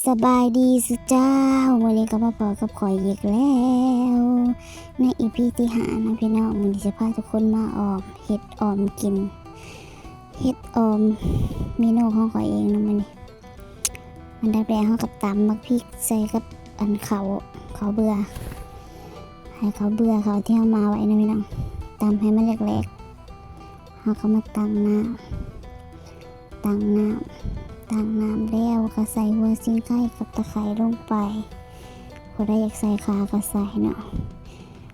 ສະບາຍດີສູ່ເຈົ້າ, ມື້ນີ້ກໍມາພໍ້ກັບຂ້ອຍອີກແລ້ວ ໃນອີພີທີຫ້າເນາະພີ່ນ້ອງ. ມື້ນີ້ຊິພາທຸກຄົນມາອອມ ເຮັດອອມກິນ ເຮັດອອມເມນູຂອງຂ້ອຍເອງເນາະມື້ນີ້. ອັນດັບແລກເຮົາກໍຕຳໝາກພິກໃສ່ກັບອັນເຂົ້າ ເຂົ້າເບືອ ໃຫ້ເຂົ້າເບືອເຂົ້າທີ່ເຮົາໝ່າໄວ້ເນາະພີ່ນ້ອງ. ຕຳໃຫ້ມັນແຫຼກໆ ເຮົາກໍມາຕັ້ງນ້ຳ ຕັ້ງນ້ຳ ຕັ້ງນ້ຳແລ້ວກໍໃສ່ຫົວຊິງໄຄກັບຕະໄຄລົງໄປ. ຜູ້ໃດຢາກໃສ່ຂ່າກໍໃສ່ເນາະ.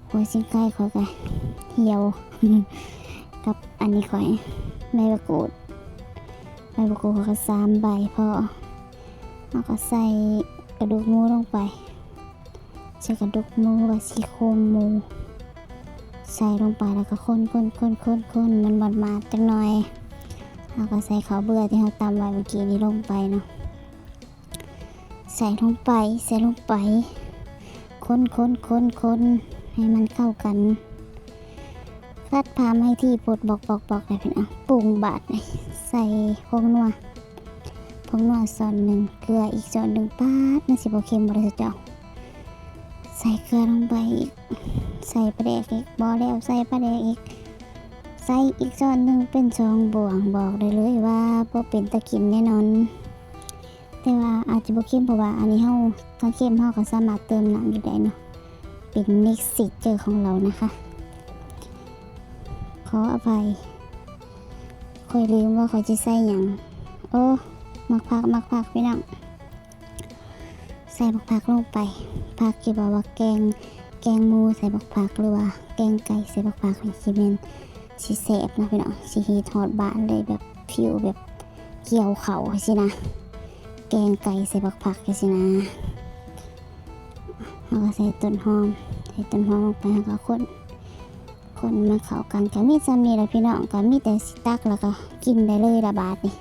ຫົວຊິງໄຄຂ້ອຍກໍຫ່ຽວ ກັບອັນນີ້ຂ້ອຍ ໃບບະກູດ ໃບບະກູດຂ້ອຍກໍສາມໃບພໍ. ເຮົາກໍໃສ່ກະດູກໝູລົງໄປ ໃສ່ກະດູກໝູ ວ່າຊີ້ໂຄງໝູ ໃສ່ລົງໄປ ແລ້ວກໍຄົນໆໆໆ ໃຫ້ມັນມາດໆຈັກໜ່ອຍ. ເຮົາກໍໃສ່ເຂົ້າເບືອທີ່ເຮົາຕຳໄວ້ເມື່ອກີ້ນີ້ລົງໄປເນາະ. ໃສ່ລົງໄປ ໃສ່ລົງໄປ ຄົນໆໆໆ ໃຫ້ມັນເຂົ້າກັນ. ກັດພາໄມ້ທີ່ປົດບອກໆໆ ແລ້ວເພິ່ນເອົາປຸງບາດນີ້ ໃສ່ຜົງນົວ ຜົງນົວຊ້ອນໜຶ່ງ ເກືອອີກຊ້ອນໜຶ່ງ. ປາດ ມັນຊິບໍ່ເຄັມບໍ່ລະເຈົ້າ. ໃສ່ເກືອລົງໄປອີກ ໃສ່ປາແດກອີກ ບໍ່ແລ້ວໃສ່ປາແດກອີກ ໃສ່ອີກຊ້ອນໜຶ່ງເປັນສອງບ່ວງ. ບອກໄດ້ເລີຍວ່າບໍ່ເປັນຕາກິນແນ່ນອນ. ແຕ່ວ່າອາດຈະບໍ່ເຄັມ ເພາະວ່າອັນນີ້ເຮົາ ຄັນເຄັມເຮົາກໍສາມາດເຕີມນ້ຳຢູ່ໄດ້ເນາະ ເປັນ next step ຂອງເຮົານະຄະ. ຂໍອະໄພ ຂ້ອຍລືມວ່າຂ້ອຍຊິໃສ່ຫຍັງ. ໂອ້ ໝາກຜັກ ໝາກຜັກພີ່ນ້ອງ ໃສ່ໝາກຜັກລົງໄປ. ຜັກທີ່ບອກວ່າແກງ ແກງໝູໃສ່ໝາກຜັກ ຫຼືວ່າແກງໄກ່ໃສ່ໝາກຜັກ ນີ້ຊິແມ່ນ ຊິແຊບນະພີ່ນ້ອງ ຊິເຮັດຮອດບ້ານເລີຍ ແບບຟີວແບບກ່ຽວເຂົ້າຊີ້ນະ ແກງໄກ່ໃສ່ໝາກຜັກຈັ່ງຊີ້ນະ. ເຮົາກໍໃສ່ຕົ້ນຫອມ ໃສ່ຕົ້ນຫອມລົງໄປ ເຮົາກໍຄົນ ຄົນໃຫ້ມັນເຂົ້າກັນ. ກໍມີສ່ຳນີ້ລະພີ່ນ້ອງ ກໍມີແຕ່ຊິຕັກແລ້ວກໍກິນໄດ້ເລີຍລະບາດນີ້.